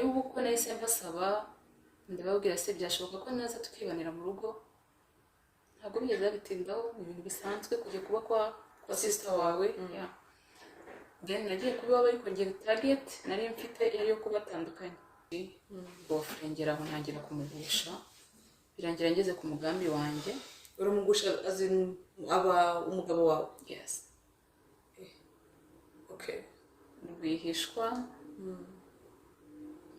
Y'ubukwe nahise mbasaba, ndababwira: "Se byashoboka ko naza tukibanira mu rugo?" Ntabwo bigeze babitindaho, ni ibintu bisanzwe kujya kuba kwa sister wawe. Yeah. Then nagiye kuba iwabo, ariko ngiye target nari mfite yari yo kubatandukanya. Beau-frère ngera aho ntangira kumugusha, birangira ngeze ku mugambi wanjye. Uramugusha, as in aba umugabo wawe? Yes. Okay. Rwihishwa,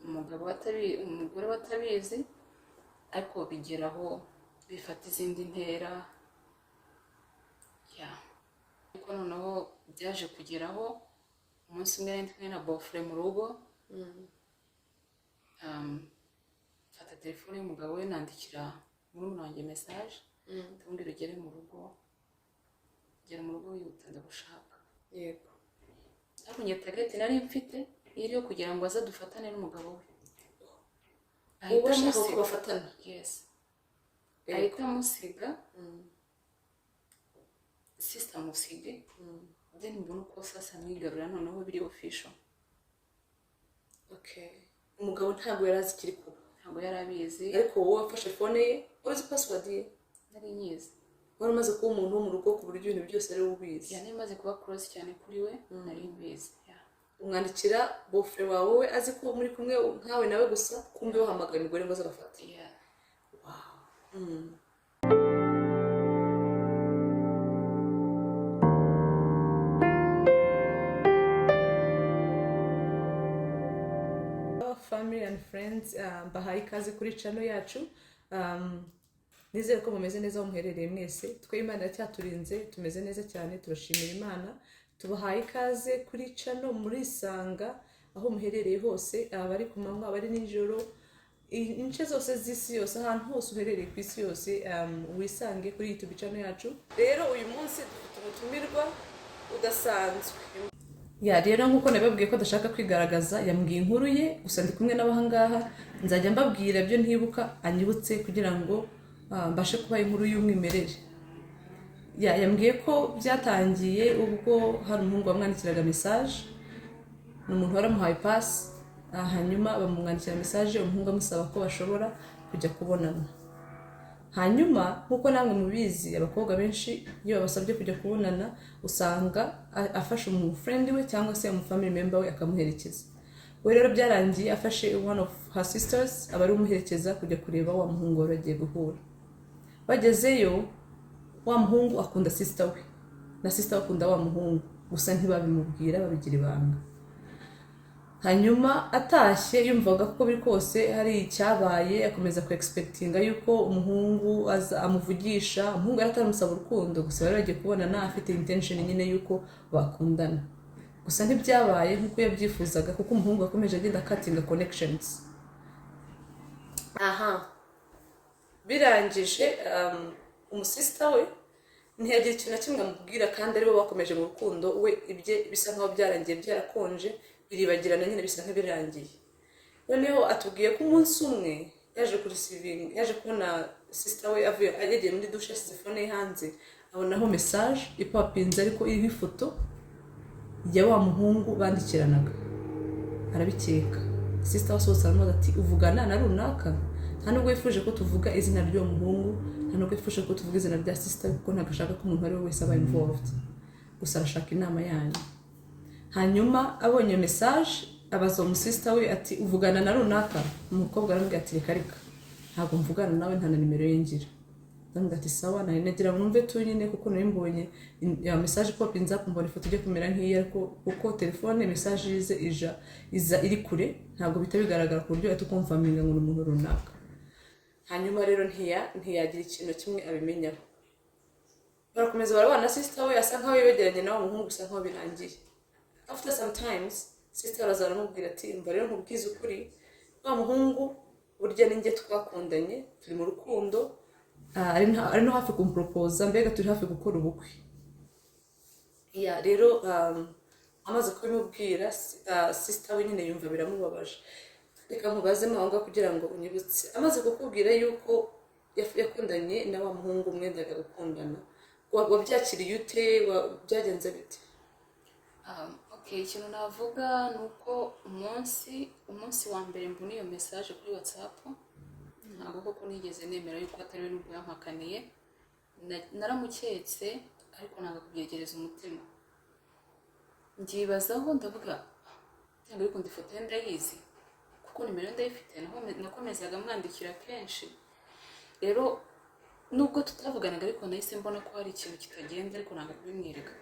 umugabo umugore we atabizi, ariko bigeraho bifata izindi ntera. Ya, ariko noneho byaje kugeraho umunsi umwe nari ndi kumwe na beau-frère mu rugo, mfata telefone y'umugabo we, nandikira murumuna wanjye message, ndamubwira: "Ugere mu rugo, ugere mu rugo wihuta, ndagushaka." Ariko njye target nari mfite iri yo kugira ngo aze dufatane n'umugabo we. Uba Ahita ushaka ko amusiga. bafatana? Yes. Ahita amusiga, sister amusige, then mbona uko sasa mwigarura noneho biri official. Okay, umugabo ntabwo yari azi ikiri kuba? Ntabwo yari abizi. Ariko wowe wafashe phone ye, wari uzi password ye? Nari nyizi. Wari umaze kuba umuntu wo mu rugo ku buryo ibintu byose ari we ubizi? Yeah, nari maze kuba close cyane kuri we, nari mbizi, yeah. Umwandikira beau-frère wawe, we azi ko muri kumwe nkawe nawe gusa, kumbe wahamagaye umugore ngo aze abafate? Yeah. Wow. Family and friends, mbahaye ikaze kuri channel yacu. Nizere ko mumeze neza aho muherereye mwese. Twe Imana iracyaturinze, tumeze neza cyane, turashimira Imana. Tubahaye ikaze kuri channel murisanga aho muherereye hose, abari ku manywa, abari nijoro, ince zose z'isi yose, ahantu hose uherereye ku isi yose, wisange kuri YouTube channel yacu. Rero uyu munsi dufite umutumirwa udasanzwe. Yeah, rero nk'uko nabibabwiye ko adashaka kwigaragaza, yambwiye inkuru ye gusa. Ndi kumwe n'abahangaha, nzajya mbabwira ibyo ntibuka anyibutse kugira ngo mbashe kubaha inkuru y'umwimerere. Yeah, yambwiye ko byatangiye ubwo hari umuhungu wamwandikiraga message. Ni umuntu waramuhaye pasi, hanyuma bamumwandikira message, umuhungu amusaba ko bashobora kujya kubonana. Hanyuma nk'uko namwe mubizi, abakobwa benshi iyo babasabye kujya kubonana, usanga afashe umufriend we cyangwa se umufamily member we akamuherekeza. We rero byarangiye afashe one of her sisters, aba ari umuherekeza kujya kureba wa muhungu wari bagiye guhura. Bagezeyo, wa muhungu akunda sister we, na sister we akunda wa muhungu, gusa ntibabimubwira, babigira ibanga. Hanyuma atashye yumvaga ko biri kose hari icyabaye, akomeza ku expectinga yuko umuhungu aza amuvugisha. Umuhungu yari ataramusaba urukundo, gusa bari bagiye kubonana afite intention nyine yuko bakundana. Gusa ntibyabaye nk'uko yabyifuzaga, kuko umuhungu yakomeje agenda acuttinga connections. Aha birangije, umusister we ntiyagira ikintu na kimwe amubwira, kandi aribo bakomeje mu rukundo. We ibye bisa nkaho byarangiye, byarakonje, biribagirana nyine, bisa nk'ibirangiye. Noneho atubwiye ko umunsi umwe yaje kureceivinga, yaje kubona sister we avuye, yagiye muri douche, yashyize phone ye hanze, abonaho message ipopinze ariko iriho ifoto ya wa muhungu bandikiranaga. Arabikeka. Sister wasohotse aramubaza ati: "Uvugana na runaka?" Nta nubwo yifuje ko tuvuga izina ry'uwo muhungu, nta nubwo yifuje ko tuvuga izina rya sister, kuko ntabwo ashaka ko umuntu uwo ari we wese aba involved, gusa arashaka inama yanyu. Hanyuma abonye iyo message, abaza uwo musister we ati: "Uvugana na runaka?" Umukobwa aramubwira ati: "Reka reka, ntabwo mvugana nawe, nta na nimero ye ngira." Ndamubwira ati: "Sawa, nari nagira ngo numve tu nyine, kuko nari mbonye ya message popinze up, mbona ifoto ijya kumera nk'iyi, ariko kuko telefone message ize ija iza iri kure, ntabwo bihita bigaragara ku buryo ahita uconfirminga ngo ni umuntu runaka." Hanyuma rero ntiyagira ikintu kimwe abimenyaho. Barakomeza barabana, sister we asa nkaho yegeranye nawe muhungu, bisa nkaho birangiye. After sometimes, sister araza aramubwira ati: "Mva rero nkubwize ukuri, wa muhungu burya ni njye twakundanye, turi mu rukundo. Ari no hafi kumproposa, mbega turi hafi gukora ubukwe." Yeah, rero amaze kubimubwira, sister we nyine yumva biramubabaje. Reka nkubaze aho ngaho kugira ngo unyibutse: amaze kukubwira yuko yakundanye na wa muhungu mwendaga gukundana, wabyakiriye ute? Byagenze bite? Okay, ikintu navuga ni uko umunsi wa mbere mbona iyo message kuri WhatsApp, ntabwo koko nigeze nemera yuko atari we, nubwo yampakaniye. Naramuketse ariko nanga kubyegereza umutima. Mbyibazaho, ndavuga cyangwa ariko ifoto ye ndayizi kuko nimero ye ndayifite, naho nakomezaga mwandikira kenshi. Rero nubwo tutavuganaga, ariko nahise mbona ko hari ikintu kitagenda, ariko nanga kubimwereka.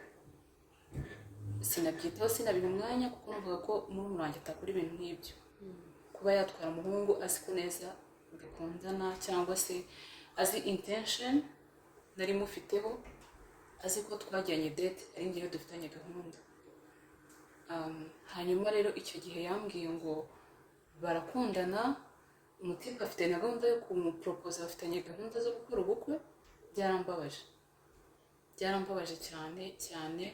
Sinabyitaho, sinabiha umwanya, kuko numvaga ko murumuna wanjye atakora ibintu nk'ibyo, kuba yatwara umuhungu azi ko neza dukundana, cyangwa se azi intention nari mufiteho, azi ko twajyanye date, ari njyewe dufitanye gahunda. Hanyuma rero icyo gihe yambwiye ngo barakundana, umutipe afite na gahunda yo kumuporopoza, bafitanye gahunda zo gukora ubukwe. Byarambabaje, byarambabaje cyane cyane.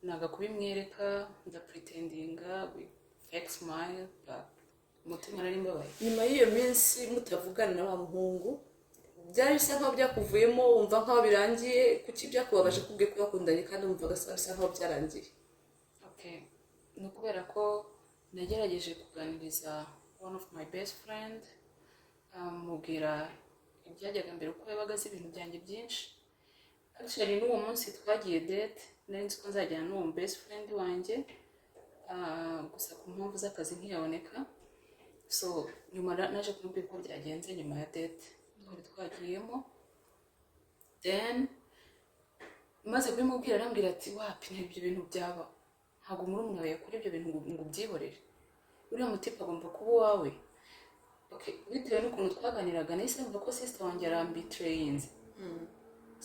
Nanga kubimwereka, ndapretendinga with fake smile, but umutima nari mbabaye. Nyuma y'iyo minsi mutavugana na wa muhungu, byari bisa nkaho byakuvuyemo, wumva nkaho birangiye? Kuki byakubabaje kubwe ko bakundanye kandi wumvaga bisa nkaho byarangiye? Okay, ni ukubera ko nagerageje kuganiriza one of my best friend, mubwira ibyajyaga mbere, uko yabaga azi ibintu byanjye byinshi. Actually, n'uwo munsi twagiye date nari nzi ko nzajyana n'uwo best friend wanjye, gusa ku mpamvu z'akazi ntiyaboneka. So nyuma naje kumubwira uko byagenze nyuma ya date twari twagiyemo. Then maze kubimubwira, arambwira ati: "Wapi, ntabwo ibyo bintu byaba, ntabwo murumuna wawe yakora ibyo bintu ngo ubyihorere, uriya mutipe agomba kuba uwawe." Okay, bitewe n'ukuntu twaganiraga, nahise numva ko sister wanjye arambetrayinze.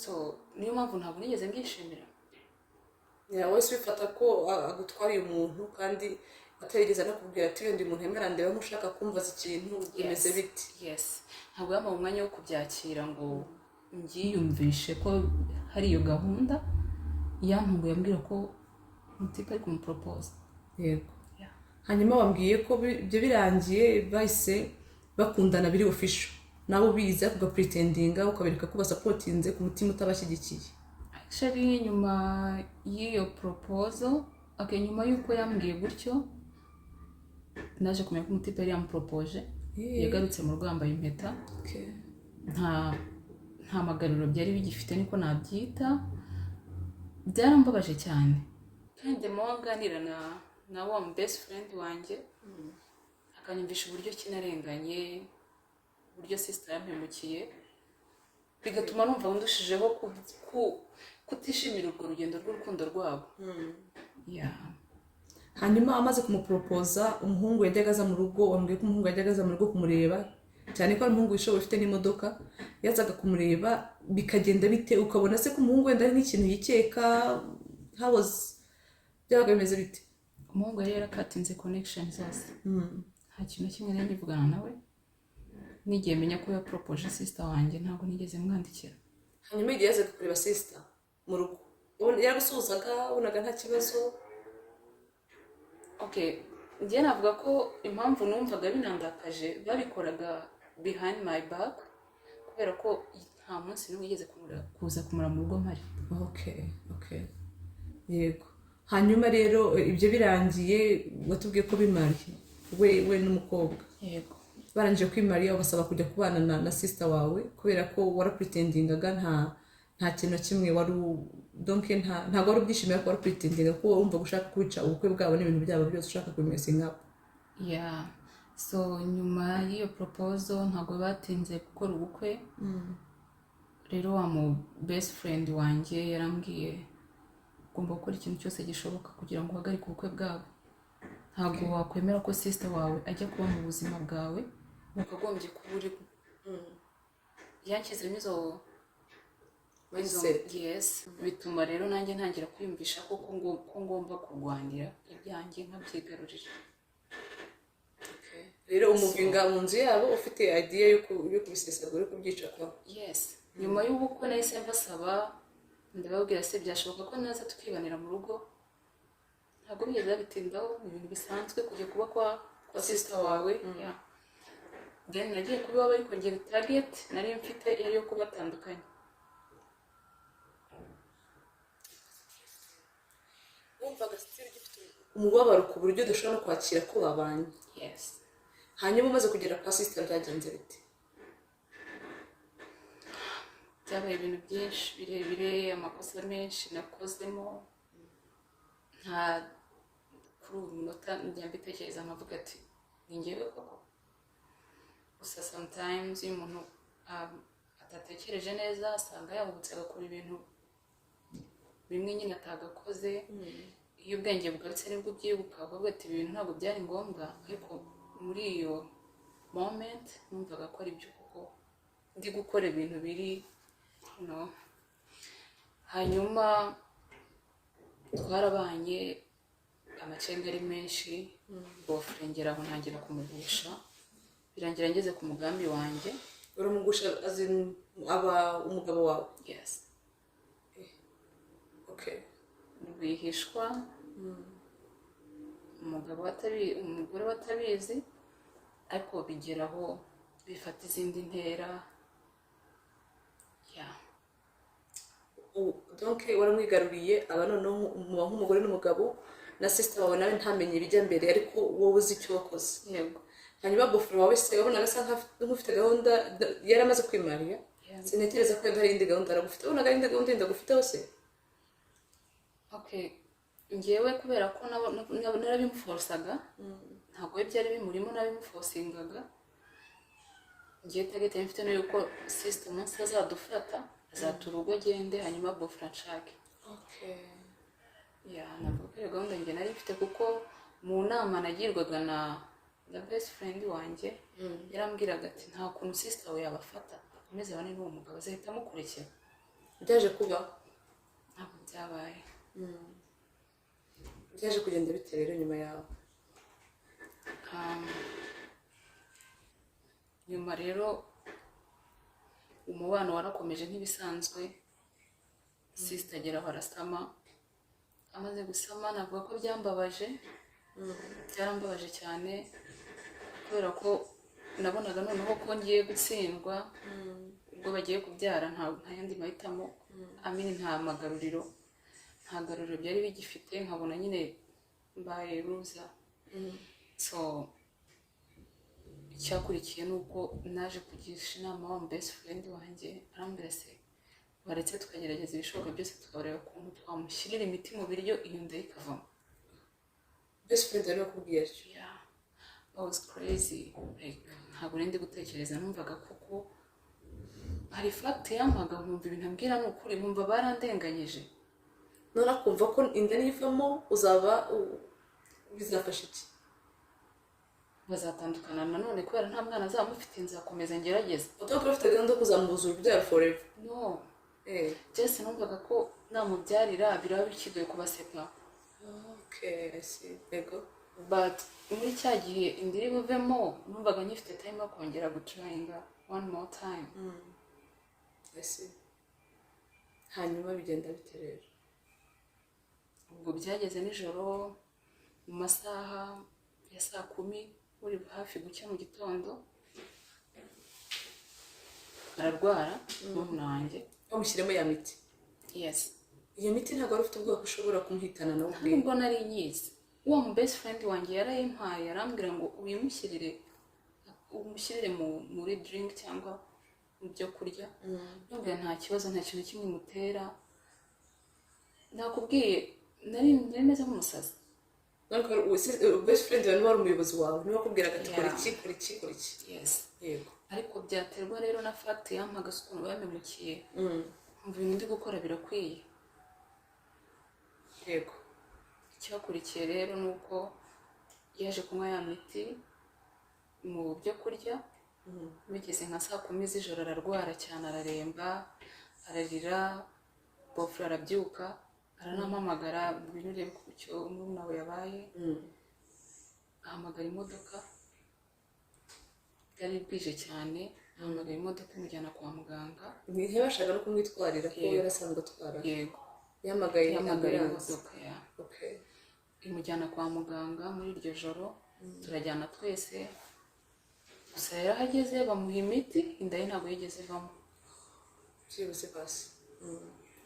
So niyo mpamvu ntabwo nigeze mbyishimira. Yeah, wese ubifata ko agutwariye umuntu kandi atarigeze anakubwira ati: "Wenda uyu muntu yemera ndeba nk'ushaka kumbaza ikintu bimeze biti." Yes, ntabwo yampaye umwanya wo kubyakira ngo mbyiyumvishe ko hari iyo gahunda. Yantunguye ambwira ko umutipe ari kumuporopoza. Yego. Yeah. Hanyuma wambwiye ko ibyo birangiye bahise bakundana biri official, nawe ubizi, ugapretendinga ukabereka ko basupportinze, ku mutima utabashyigikiye. Actually, nyuma y'iyo proposal, okay, nyuma y'uko yambwiye gutyo, naje kumenya ko umutipe yari yamuporopoje. Yagarutse mu rugo yambaye impeta. Nta magaruriro byari bigifite, niko nabyita. Byarambabaje cyane, kandi mo nganira na wa mu best friend wanjye, akanyumvisha uburyo ki narenganye, uburyo sister yampemukiye, bigatuma numva ndushijeho kutishimira urwo rugendo rw'urukundo rwabo. Yeah. Hanyuma amaze kumuporopoza, umuhungu yajyaga aza mu rugo. Wambwiye ko umuhungu yajyaga aza mu rugo kumureba, cyane ko ari umuhungu wishoboye ufite n'imodoka. Yazaga kumureba, bikagenda bite? Ukabona se ko umuhungu wenda ari nk'ikintu yikeka? How was, byabaga bimeze bite? Umuhungu yari yarakatinze connection zose, nta kintu na kimwe nari nkivugana nawe. Nigiye menya ko yaporopoje sister wanjye, ntabwo nigeze mwandikira. Hanyuma igihe yazaga kureba sister mu rugo, yaragusuhuzaga, wabonaga nta kibazo? Okay, njye navuga ko impamvu numvaga binandakaje, babikoraga behind my back, kubera ko nta munsi n'umwe yigeze kuza kumura mu rugo mpari. Okay, yego. Hanyuma rero ibyo birangiye, watubwiye ko bimariye we n'umukobwa. Yego. Barangije kwimariya, ubasaba kujya kubana na sister wawe, kubera ko warapretendingaga, nta kintu na kimwe wari donc ntabwo wari ubyishimiye ko warapretendinga, ko wumva ushaka kwica ubukwe bwabo n'ibintu byabo byose, ushaka kubimessinga up. Yeah, so nyuma y'iyo proposal ntabwo batinze gukora ubukwe. Rero wa mu best friend wanjye yarambwiye: "Ugomba gukora ikintu cyose gishoboka kugira ngo uhagarike ubukwe bwabo. Ntabwo wakwemera ko sister wawe ajya kuba mu buzima bwawe wakagombye kuba urimo." Yanshyizemo izo Mindset. Yes, bituma rero nanjye ntangira kwiyumvisha ko ngomba kurwanira ibyanjye nkabyigarurira. Rero umuvinga mu nzu yabo ufite idea yo kubisesagura, yo kubyica kwa Yes, nyuma y'ubukwe nahise mbasaba, ndababwira: "Se byashoboka ko naza tukibanira mu rugo?" Ntabwo bigeze babitindaho, ni ibintu bisanzwe kujya kuba kwa sister wawe. Yeah. Then nagiye kuba iwabo, ariko njye target nari mfite yari iyo kubatandukanya. Wumvaga still ugifite Umubabaro ku buryo udashobora no kwakira ko babanye. Yes. Hanyuma umaze kugera kwa sister byagenze bite? Byabaye ibintu byinshi birebire, amakosa menshi nakozemo. Nta kuri ubu munota njya mbitekereza nkavuga ati: "Ni njyewe koko?" Gusa sometimes iyo umuntu adatekereje neza, asanga yahubutse agakora ibintu bimwe nyine atagakoze. Iyo ubwenge bugarutse nibwo ubyibuka, ukavuga ati: "Ibi bintu ntabwo byari ngombwa." Ariko muri iyo moment numvaga ko ari byo kuko ndi gukora ibintu biri no. Hanyuma twarabanye, amacenga ari menshi, beau-frère ngera aho ntangira kumugusha, birangira ngeze ku mugambi wanjye. Uramugusha, as in aba umugabo wawe? Yes. Okay. Rwihishwa, umugabo umugore we atabizi, ariko bigeraho bifata izindi ntera, yeah. Donc waramwigaruriye, aba noneho muba nk'umugore n'umugabo, na sister wawe nawe ntamenye ibijya mbere, ariko wowe uzi icyo wakoze. Yego. Hanyuma beau-frère wawe se wabonaga asa nk'ufite gahunda, yari amaze kwimariya? Yeah. Sintekereza ko wenda hari indi gahunda aragufite. Wabonaga hari indi gahunda yindi agufiteho se? Okay, njyewe kubera ko narabimuforsaga, ntabwo we byari bimurimo, narabimuforcingaga. Ngiye target mfite ni yuko sister umunsi azadufata azatura urugo agende, hanyuma beau-frère anshake. Yeah, navuga ko iyo gahunda njye nari mfite, kuko mu nama nagirwaga na best friend wanjye yarambwiraga ati: "Nta kuntu sister we yabafata akomeze abane n'uwo mugabo, azahita amukurikira." Byaje kuba? Ntabwo byabaye. Byaje kugenda bite rero nyuma yawe? Nyuma rero umubano warakomeje nk'ibisanzwe. Sister agera aho arasama. Amaze gusama, navuga ko byambabaje, byarambabaje cyane, kubera ko nabonaga noneho ko ngiye gutsindwa. Ubwo bagiye kubyara, nta yandi mahitamo amini, nta magaruriro, nta garuriro byari bigifite, nkabona nyine mbaye loser. So icyakurikiye ni uko naje kugisha inama wa best friend wanjye, arambwira: "Se baretse tukagerageza ibishoboka byose, tukareba ukuntu twamushyirira imiti mu biryo, iyo nda ye ikavamo." Best friend yari wakubwiye atyo? Yeah, I was crazy, like ntabwo nari ndi gutekereza. Numvaga koko hari fact yampaga, nkumva ibintu ambwira ni ukuri, nkumva barandenganyije. None akumva ko inda nivamo uzaba bizafasha iki? Bazatandukana nanone kubera nta mwana azaba amufite, nzakomeza ngerageze. Utaba ufite gahunda yo kuzamubuza urubyaro forever? No. Eh. Just numvaga ko namubyarira biraba bikigoye kubasepa. Okay, I see. Yego. But muri cya gihe inda iri buvemo, numvaga ngifite time yo kongera gutryinga one more time. I see. Hanyuma bigenda bite rero? Ubwo byageze nijoro mu masaha ya saa 10, buri hafi gucya mu gitondo, ararwara murumuna wanjye. Bamushyiremo ya miti? Yes. Iyo miti ntabwo wari ufite ubwoba ko ushobora kumuhitana nawe ubwe? Nubwo nari nyizi, uwo mu best friend wanjye yarayimpaye, arambwira ngo uyimushyirire, umushyirire muri drink cyangwa mu byo kurya. Ndumva nta kibazo, nta kintu kimwe imutera. Nakubwiye, nari meze nk'umusazi. Donc best friend wawe niwe wari umuyobozi wawe, niwe wakubwiraga ati: "Kora Yeah. iki, kora iki, kora iki." Yes. Yego. Ariko byaterwa rero na fact yampaga, se ukuntu bamemukiye, nkumva ibintu ndi gukora birakwiye. Icyakurikiye rero ni uko yaje kunywa ya miti mu byo kurya, bigeze nka saa 10 z'ijoro ararwara cyane, araremba, ararira. Beau-frère arabyuka, aranampamagara: "Ngwino urebe ko icyo murumuna wawe yabaye." Ahamagara imodoka, bwari bwije cyane, ahamagara imodoka imujyana kwa muganga. Ntiyabashaga no kumwitwarira ko Yego. yari asanzwe atwara? Yego. Yahamagaye Yahamagaye ambulance? imodoka ya imujyana kwa muganga muri iryo joro, turajyana twese. Gusa yarahageze bamuha imiti, inda ye ntabwo yigeze ivamo. Byibuze basi.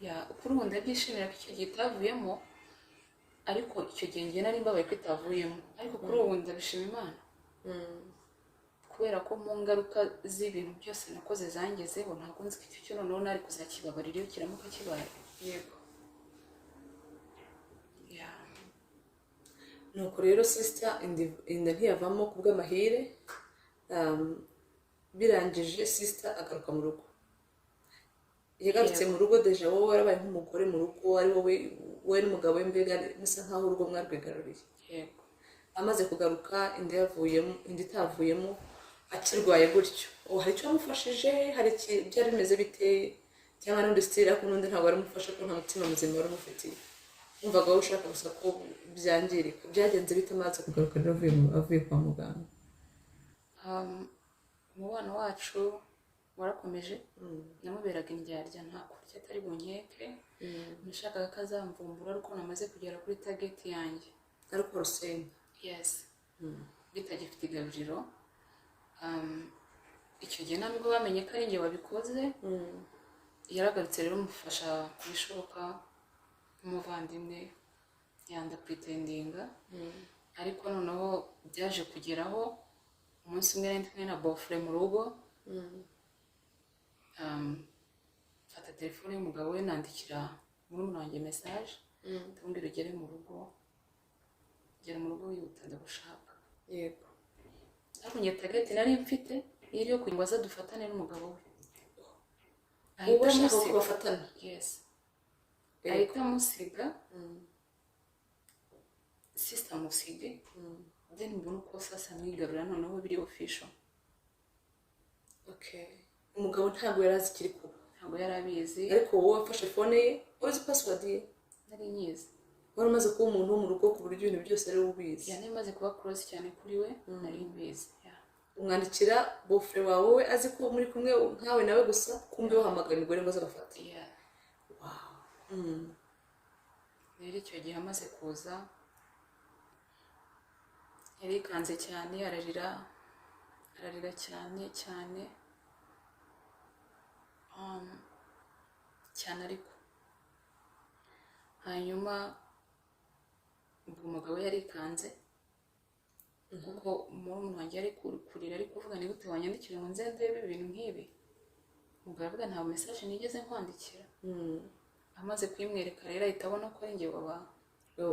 Yeah, kuri ubu ndabyishimira ko icyo gihe itavuyemo. Ariko icyo gihe njye nari mbabaye ko itavuyemo, ariko kuri ubu ndabishima Imana, kubera ko mu ngaruka z'ibintu byose nakoze zangezeho, ntabwo nzi ko icyo cyo noneho nari kuzakibabarira iyo kiramuka kibaye. Yeah. Nuko rero sister, inda ntiyavamo ku bw'amahire. Birangije sister agaruka mu rugo. Yagarutse mu rugo déjà wowe warabaye nk'umugore mu rugo, ari wowe, wowe n'umugabo we, mbega musa nkaho urugo mwarwigaruriye. Yego. Amaze kugaruka inda yavuyemo, inda itavuyemo, akirwaye gutyo, oh, hari icyo wamufashije? Hari byari bimeze bite? Cyangwa n'undi still, ariko n'undi ntabwo wari umufasha ko nta mutima muzima wari umufitiye, wumvaga wowe ushaka gusa ko byangirika. Byagenze bite amaze kugaruka rero avuye kwa muganga? Umubano wacu warakomeje. Namuberaga indyarya, nta kurya atari bunkeke. Nashakaga ko azamvumbura ariko namaze kugera kuri target yanjye. Ariko rusenya. Yes, bitagifite igaruriro. Icyo gihe ntabwo bamenye ko ari njye wabikoze. Yaragarutse rero, mufasha ku bishoboka nk'umuvandimwe, yanda pretendinga. Ariko noneho byaje kugeraho umunsi umwe nari ndi kumwe na beau-frère mu rugo, mfata telefone y'umugabo we, nandikira murumuna wanjye message, ndamubwira: "Ugere mu rugo, gera mu rugo wihuta, ndagushaka." Ariko njye target nari mfite yari iyo kugira ngo aze dufatane n'umugabo we. Ubu Ahita ashaka ko amusiga. bafatana. Yes, ahita amusiga, sister amusige, then mbona uko sasa mwigarura noneho biri official. Okay, umugabo ntabwo yari azi ikiri kuba. Ntabwo yari abizi. Ariko wowe wafashe phone ye, wari uzi password ye? Nari nyizi. Wari umaze kuba umuntu wo mu rugo ku buryo ibintu byose ari we ubizi. Yeah, nari maze kuba close cyane kuri we, nari mbizi, yeah. Umwandikira beau-frère wawe, we azi ko muri kumwe nkawe nawe gusa, kumbe wahamagaye umugore ngo aze abafate. Yeah. Rero icyo gihe amaze kuza yarikanze cyane, ararira, ararira cyane cyane, cyane. Ariko hanyuma ubwo umugabo we yarikanze, kuko murumuna wanjye yari kurira, ari kuvuga: "Ni gute wanyandikira ngo nze ndebe ibintu nk'ibi?" Umugabo aravuga: "Ntabwo message nigeze nkwandikira." Amaze kuyimwereka rero ahita abona ko ari njye waba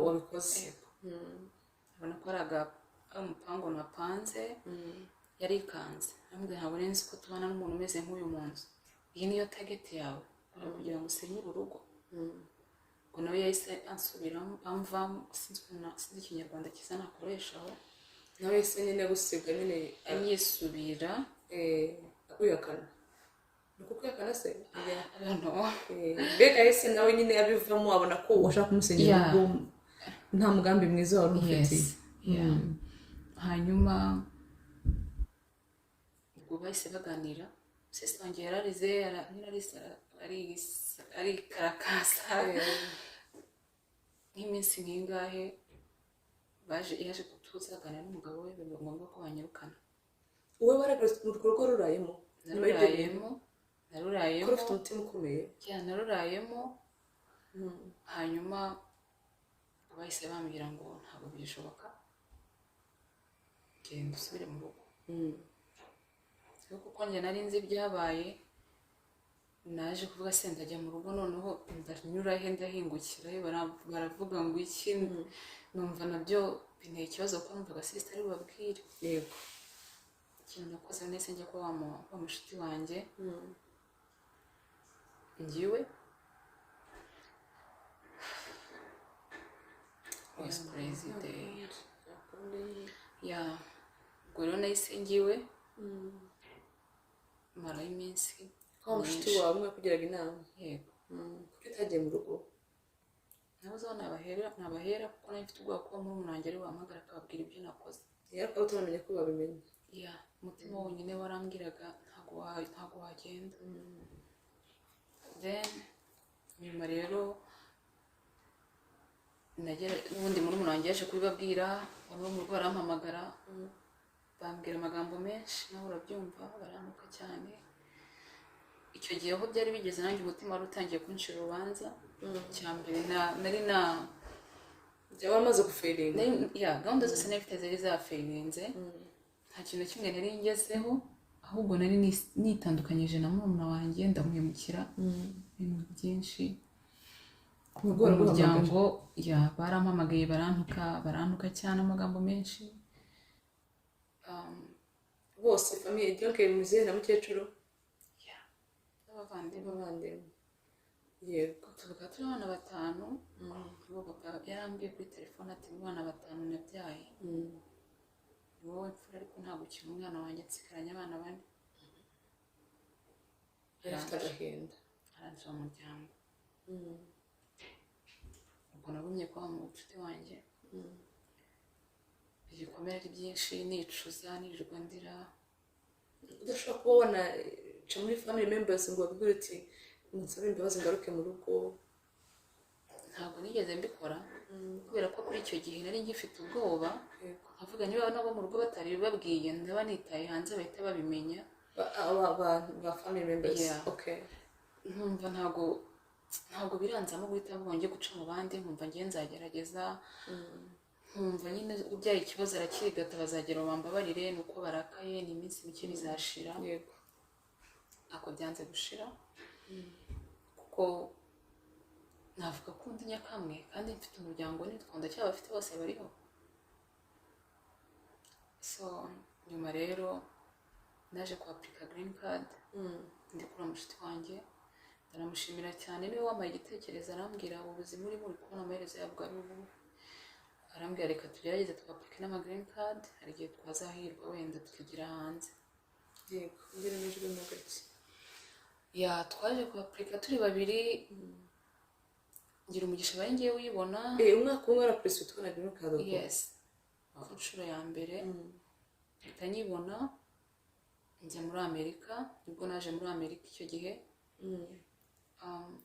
wabikoze. Yego. Abona ko ari ari umupango napanze. Yarikanze, aramubwira: "Ntabwo nari nzi ko tubana n'umuntu umeze nk'uyu mu nzu. Iyi niyo target yawe kugira ngo usenyure urugo?" Ubwo nawe yahise ansubiramo, amvamo. Sinzi sinzi ikinyarwanda cyiza nakoreshaho. Nawe yahise nyine gusiga nyine. Anyisubira. Akwihakana, ni uko kwihakana se? I don't know. Mbega yahise nawe nyine abivamo, abona ko ushaka kumusenyera urugo, nta mugambi mwiza wari umufitiye. Yes, yeah. Hanyuma ubwo bahise baganira. Sister wanjye yararize, nyine arikarakasa nk'iminsi nk'ingahe. Baje, yaje kutuza, aganira n'umugabo we, biba ngombwa ko banyirukana. Wowe waragarutse mu rugo rurayemo nyuma y'ibyo bintu? Narurayemo, narurayemo. Ko ufite umutima ukomeye. Yeah, narurayemo. Hanyuma bahise bambwira ngo ntabwo bishoboka, genda usubire mu rugo. Ariko kuko njye nari nzi ibyabaye, naje kuvuga: "Se ndajya mu rugo noneho ndanyura he, ndahingukira he? Baravuga ngo iki?" Numva nabyo binteye ikibazo, kuko numvaga sister ari bubabwire. Ikintu nakoze, nahise njya kuba wa mushuti wanjye ngiwe. Was crazy day. Yeah, ubwo rero nahise ngiwe, marayo iminsi Wa mushuti myinshi. wawe umwe yakugiraga inama? Yego. Kuki utagiye mu rugo? Nabuze aho nabahera, kuko nari mfite ubwoba ko murumuna wanjye ari buhamagare akababwira ibyo nakoze. Ariko utaramenya ko babimenye. Yeah, umutima wonyine warambwiraga ntabwo wagenda. Then nyuma rero nagera n'ubundi murumuna wanjye yaje kubibabwira, abantu bo mu rugo barampamagara, bambwira amagambo menshi, nawe urabyumva, barantuka cyane. Icyo gihe aho byari bigeze, nanjye umutima wari utangiye kuncira urubanza. Icya mbere nari na Byaba gufailinga. Ya, gahunda zose nari mfite zari zafailinze. Nta kintu na kimwe nari ngezeho, ahubwo nari nitandukanyije na murumuna wanjye, ndamuhemukira ibintu byinshi. Ubwo Umuryango, ya, barampamagaye, barantuka, barantuka cyane, amagambo menshi. Bose, famille, donc muzehe na mukecuru? Yeah, n'abavandimwe. N'abavandimwe, yego. Tuvuga turi abana batanu. Uwo papa yarambwiye kuri telefone ati: "Mu bana batanu nabyaye, ni wowe mfura, ariko ntabwo ukiri umwana wanjye, nsigaranye abana bane." Yari afite agahinda. Aranzura umuryango. Ubwo nagumye kuba mu bucuti wanjye, ibikomere ari byinshi, nicuza, nirirwa ndira. Udashobora kuba wanaca muri family members ngo babwire uti: "Nsabe imbabazi, ngaruke mu rugo"? Ntabwo nigeze mbikora, kubera ko kuri icyo gihe nari ngifite ubwoba, nkavuga niba nabo mu rugo batari babwiye, ndaba nitaye hanze bahita babimenya. Aba bantu ba family members? Yeah. Okay. Nkumva ntabwo biranzamo guhita mvuga ngo njye guca mu bandi. Nkumva ngiye nzagerageza, nkumva nyine ubyaye ikibazo arakirigata, bazagera bambabarire, ni uko barakaye, ni iminsi mike bizashira. Ako byanze gushira, kuko navuga ko undi nyakamwe kandi mfite umuryango nitwa ndacyabafite, bose bariho. So nyuma rero naje kwapurika green card ndi kuri mushuti wanjye, ndanamushimira cyane, niwe wampaye igitekerezo. Arambwira: "Ubu buzima urimo, uri kubona amaherezo yabwo ari ubu?" Arambwira: "Reka tugerageze twapurike n'ama green card, hari igihe twazahirwa wenda tukigira hanze." Yego, ngira n'ijwi mo gake. Ya, twaje kuhapurika turi babiri, ngira umugisha abaye ngiye uyibona. Umwaka umwe warapurise utubona green card ubwo? Yes, ku nshuro ya mbere mpita nyibona, njya muri Amerika. Nibwo naje muri Amerika icyo gihe.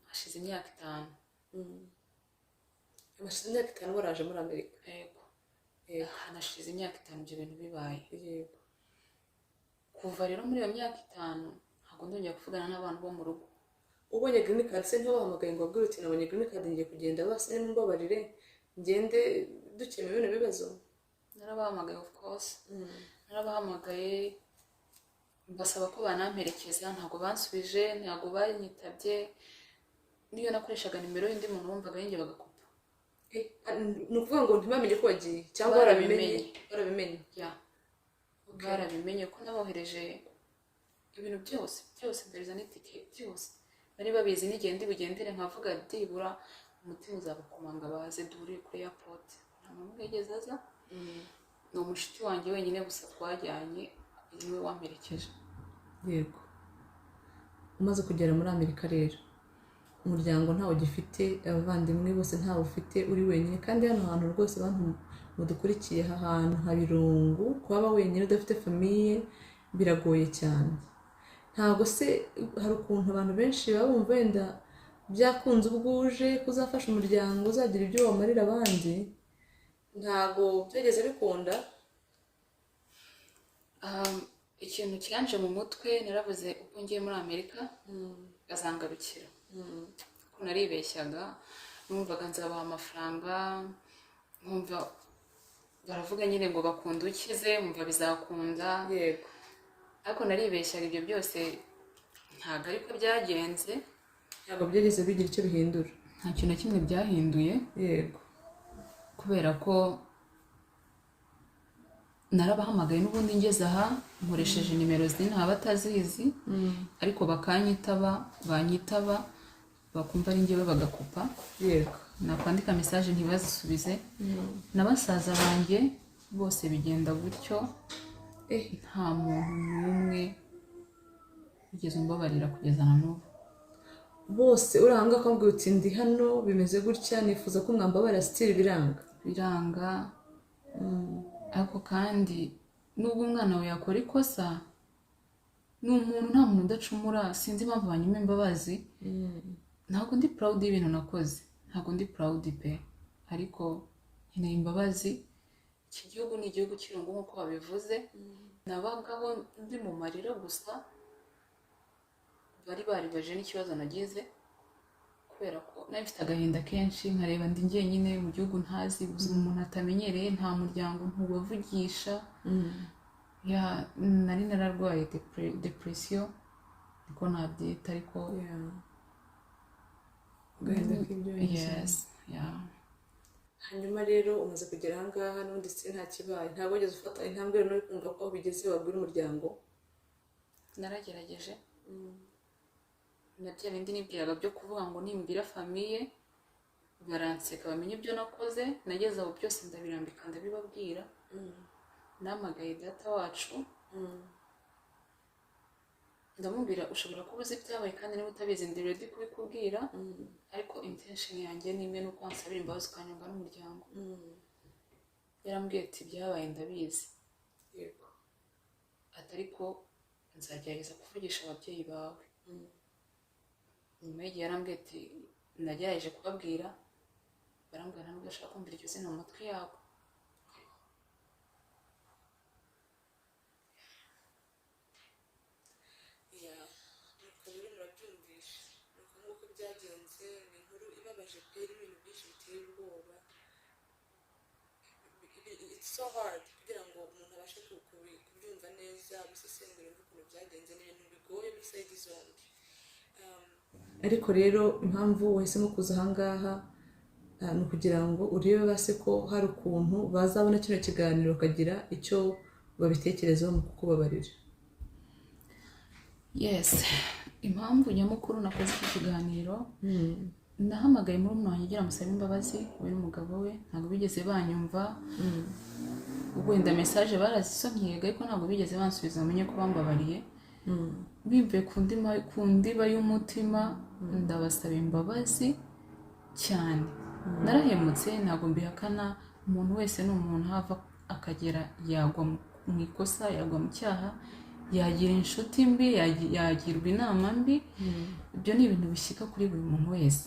Hashize imyaka 5. Hashize imyaka 5 waraje muri Amerika? Yego. Yego. Hanashize imyaka 5 ibyo bintu bibaye. Kuva rero muri iyo myaka 5 ntabwo ndongera kuvugana n'abantu bo mu rugo. Ubonye green card se ntiwabahamagaye ngo wabwire uti: "Nabonye green card, ngiye kugenda, basi nimumbabarire ngende dukemura bino bibazo"? Narabahamagaye, of course narabahamagaye, mbasaba ko banamperekeza. Ntabwo bansubije, ntabwo banyitabye. Niyo nakoreshaga nimero y'undi muntu, wumvaga yinjye bagakupa. Ni ukuvuga ngo ntibamenye ko wagiye, cyangwa barabimenye? Barabimenye. Barabimenye? Ya, barabimenye ko nabohereje ibintu byose byose, mbereza n'itike, byose bari babizi n'igihe ndi bugendere. Nkavuga byibura umutima uzabakomanga baze duhurire kuri airport. Nta muntu wigeze aza. Ni umushuti wanjye wenyine gusa twajyanye, niwe wamperekeje. Yego. Umaze kugera muri Amerika rero, umuryango ntawo ugifite, abavandimwe bose ntawe ufite, uri wenyine. Kandi hano hantu rwose, bantu mudukurikiye, aha hantu haba irungu, kuba wenyine udafite famille biragoye cyane. Ntabwo se hari ukuntu abantu benshi baba bumva wenda byakunze ubwo uje kuzafasha umuryango, uzagira ibyo wamarira abandi? Ntabwo byageze bikunda? Ikintu cyanje mu mutwe, naravuze ubwo ngiye muri Amerika azangarukira, ko naribeshyaga. Numvaga nzabaha amafaranga, nkumva baravuga nyine ngo bakunda ukize, nkumva bizakunda. Ariko naribeshyaga, ibyo byose ntabwo ariko byagenze. Ntabwo byigeze bigira icyo bihindura? Nta kintu na kimwe byahinduye. Kubera ko narabahamagaye n'ubundi ngeze aha, nkoresheje nimero z'inaha batazizi, ariko bakanyitaba, banyitaba bakumva ari njyewe bagakupa. Nakwandika message ntibazisubize. Na basaza banjye bose bigenda gutyo. Nta muntu n'umwe wigeze umbabarira kugeza na n'ubu. Bose uri aha ngaha ukambwira uti: "Ndi hano bimeze gutya, nifuza ko mwambabarira", still biranga? Biranga. Ariko kandi nubwo umwana wawe yakora ikosa, ni umuntu, nta muntu udacumura. Sinzi impamvu banyima imbabazi. Ntabwo ndi proud y'ibintu nakoze, ntabwo ndi proud pe, ariko nkeneye imbabazi. Iki gihugu ni igihugu cy'irungu nk'uko babivuze. Nabagaho ndi mu marira gusa. Bari baribaje n'ikibazo nagize. Kubera ko nari mfite agahinda kenshi, nkareba ndi njyenyine mu gihugu ntazi, ubuzima umuntu atamenyereye, nta muryango, ntubavugisha. Yeah, nari nararwaye depression, niko nabyita, ariko Yeah. Agahinda k'ibyo. Yes, yeah. Hanyuma rero umaze kugera ahangaha, n'ubundi se nta kibaye, ntabwo wigeze ufata intambwe rero uri kumva ko aho bigeze wabwira umuryango? Naragerageje na bya bindi nibwiraga byo kuvuga ngo nimbwira famille baranseka, bamenye ibyo nakoze. Nageze aho byose ndabirambika, ndabibabwira. Namagaye data wacu, ndamubwira: "Ushobora kuba uzi ibyabaye, kandi niba utabizi ndi ready kubikubwira, ariko intention yanjye ni imwe, nuko wansabira imbabazi ukanyunga n'umuryango." Yarambwiye ati: "Ibyabaye ndabizi." Ati: "Ariko nzagerageza kuvugisha ababyeyi bawe." Nyuma y'igihe yarambwiye ati: "Nagerageje kubabwira, barambwira ntabwo bashaka kumva iryo zina mu matwi yabo." Yeah. Nuko rero murabyumvisha, nuko nguko byagenze. Ni inkuru ibabaje pe, irimo ibintu byinshi biteye ubwoba. It's so hard kugira ngo umuntu abashe kubyumva neza, abisesengure, yumve ukuntu byagenze. Ni ibintu bigoye muri side zombi. Ariko rero impamvu wahisemo kuza ahangaha ni ukugira ngo urebe base ko hari ukuntu bazabona kino kiganiro bakagira icyo babitekerezaho mu kukubabarira. Yes, impamvu nyamukuru nakoze iki kiganiro, nahamagaye murumuna wanjye ugira musabe imbabazi, we n'umugabo we, ntabwo bigeze banyumva. Wenda message barazisomye yego, ariko ntabwo bigeze bansubiza bamenye ko bambabariye. Bimvuye ku ndiba y'umutima, ndabasaba imbabazi cyane. Narahemutse, ntabwo mbihakana. Umuntu wese ni umuntu, hava akagera yagwa mu ikosa, yagwa mu cyaha, yagira inshuti mbi, yagirwa inama mbi. Ibyo ni ibintu bishyika kuri buri muntu wese,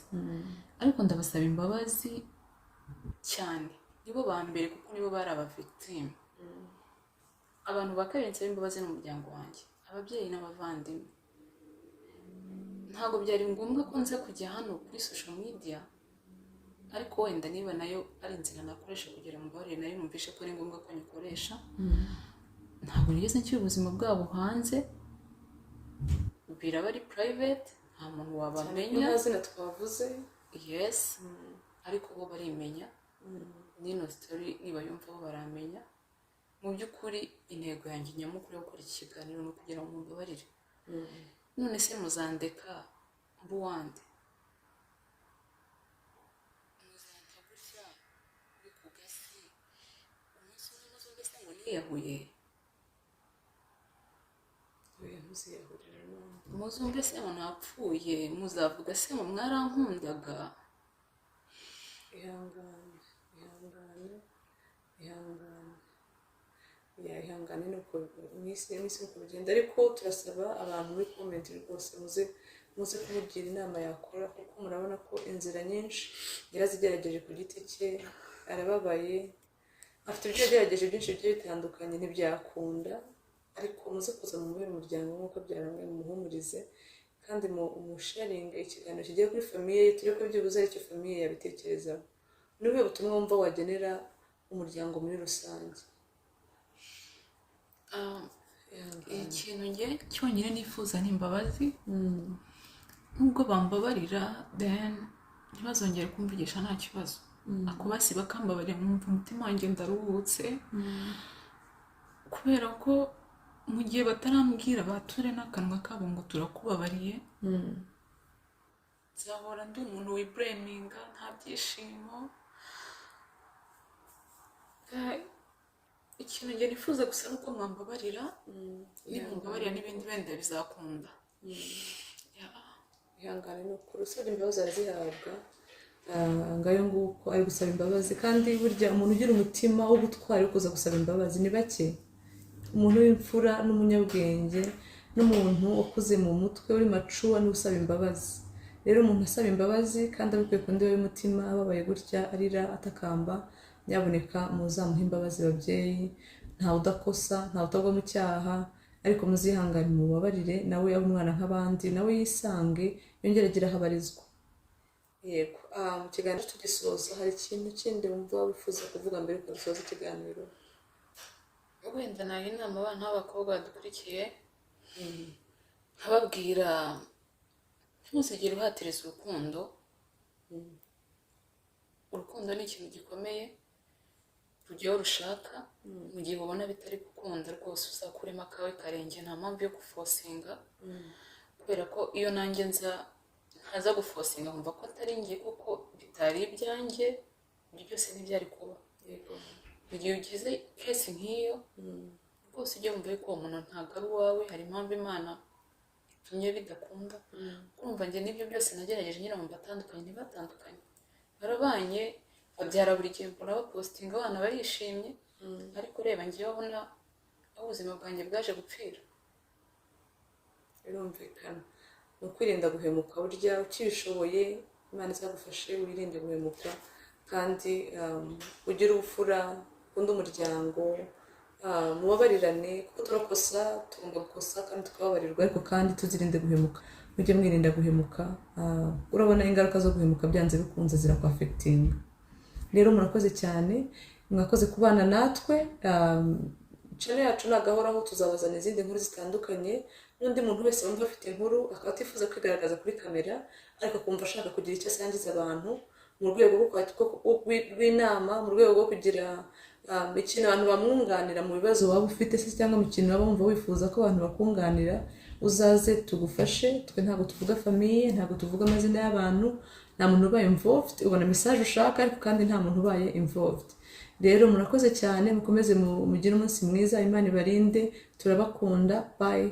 ariko ndabasaba imbabazi cyane. Nibo ba mbere kuko nibo bari aba victime. Abantu ba kabiri nsaba imbabazi ni umuryango wanjye, ababyeyi n'abavandimwe. Ntabwo byari ngombwa ko nza kujya hano kuri social media, ariko wenda niba nayo ari inzira nakoresha kugira ngo mbabarire, nayo numvishe ko ari ngombwa ko nyikoresha. Ntabwo nigeze nshyira ubuzima bwabo hanze, biraba ari private, nta muntu wabamenya. Nta zina twavuze. Yes, ariko bo barimenya, n'ino story nibayumva bo baramenya. Mu by'ukuri intego yanjye nyamukuru yo gukora iki kiganiro ni ukugira ngo mumbabarire. None se muzandeka mbuwande, muzanta gutya uri ku gasi, umunsi umwe muzumve se ngo niyahuye? Oya, ntuziyahurire none. Muzumve se ngo napfuye? Muzavuga se ngo mwarankundaga? Ihangane, ihangane, ihangane. Yeah, ihangane. Ni uko mu isi nuko bigenda, ariko turasaba abantu muri comment rwose, muze muze kumugira inama yakora, kuko murabona ko inzira nyinshi yarazigerageje ku giti cye. Arababaye, afite ibyo yagerageje byinshi bigiye bitandukanye ntibyakunda. Ariko muze kuza mumubere umuryango nk'uko byarangaye, mumuhumurize kandi musharinge ikiganiro kigiye kuri famille ye, turebe ko byibuze aricyo famille yabitekerezaho. Ni ubuhe butumwa wumva wagenera umuryango muri rusange? Ihangane. Ikintu njye cyonyine nifuza ni imbabazi. Nubwo bambabarira, then ntibazongere kumvugisha, nta kibazo. Ako basi bakambabarira, nkumva umutima wanjye ndaruhutse, kubera ko mu gihe batarambwira bature n'akanwa kabo ngo turakubabariye, nzahora ndi umuntu wiblaminga, nta byishimo. Ikintu njye nifuza gusa ni uko mwambabarira. Nimumbabarira n'ibindi wenda bizakunda. Yeah. Ihangane, ni ukuri usabye imbabazi arazihabwa. Ngayo nguko, ari gusaba imbabazi, kandi burya umuntu ugira umutima wo gutwara wo kuza gusaba imbabazi ni bake. Umuntu w'imfura n'umunyabwenge n'umuntu wakuze mu mutwe uri mature niwe usaba imbabazi. Rero umuntu asaba imbabazi kandi abikuye ku ndiba y'umutima, ababaye gutya, arira, atakamba, nyabuneka muzamuhe imbabazi. Babyeyi, ntawe udakosa, ntawe utagwa mu cyaha, ariko muzihangane mubabarire, nawe abe umwana nk'abandi, nawe yisange, yongere agire aho abarizwa. Yego. Mu kiganiro tugisoza, hari ikintu kindi wumva wifuza kuvuga mbere yuko dusoza ikiganiro? Wenda naha inama abana b'abakobwa badukurikiye, nkababwira: ntuzigere uhatiriza urukundo. Urukundo ni ikintu gikomeye, rujya aho rushaka. Mu gihe ubona bitari gukunda rwose, uzakuremo akawe karenge. Nta mpamvu yo guforcinga, kubera ko iyo nanjye nza ntaza guforcinga, nkumva ko atari njye kuko bitari ibyanjye, ibyo byose ntibyari kuba. Mu gihe ugize case nk'iyo rwose, ujye wumva yuko uwo muntu ntabwo ari uwawe, hari impamvu Imana itumye bidakunda. Kumva njye n'ibyo byose nagerageje nyine mu batandukanye, ntibatandukanye, barabanye, babyara, buri gihe mbona bapostinga abana barishimye. Ariko reba njyewe, abona aho ubuzima bwanjye bwaje gupfira. Birumvikana, ni ukwirinda guhemuka. Burya ukibishoboye, Imana izagufashe wirinde guhemuka, kandi ugire ubupfura, ukunde umuryango, mubabarirane, kuko turakosa, tugomba gukosa kandi tukababarirwa, ariko kandi tuzirinde guhemuka. Mujye mwirinda guhemuka. Urabona ingaruka zo guhemuka, byanze bikunze zirakwaffectinga. Rero murakoze cyane, mwakoze kubana natwe. Channel yacu nagahoraho, tuzabazana izindi nkuru zitandukanye, n'undi muntu wese wumva afite inkuru, akaba atifuza kwigaragaza kuri kamera, ariko akumva ashaka kugira icyo asangiza abantu mu rwego rw'inama, mu rwego rwo kugira ikintu abantu bamwunganira mu bibazo waba ufite se, cyangwa mu kintu waba wumva wifuza ko abantu bakunganira, uzaze tugufashe. Twe ntabwo tuvuga famille, ntabwo tuvuga amazina y'abantu, nta muntu ubaye involved. Ubona message ushaka, ariko kandi nta muntu ubaye involved. Rero murakoze cyane, mukomeze mugire umunsi mwiza, Imana ibarinde, turabakunda, bye.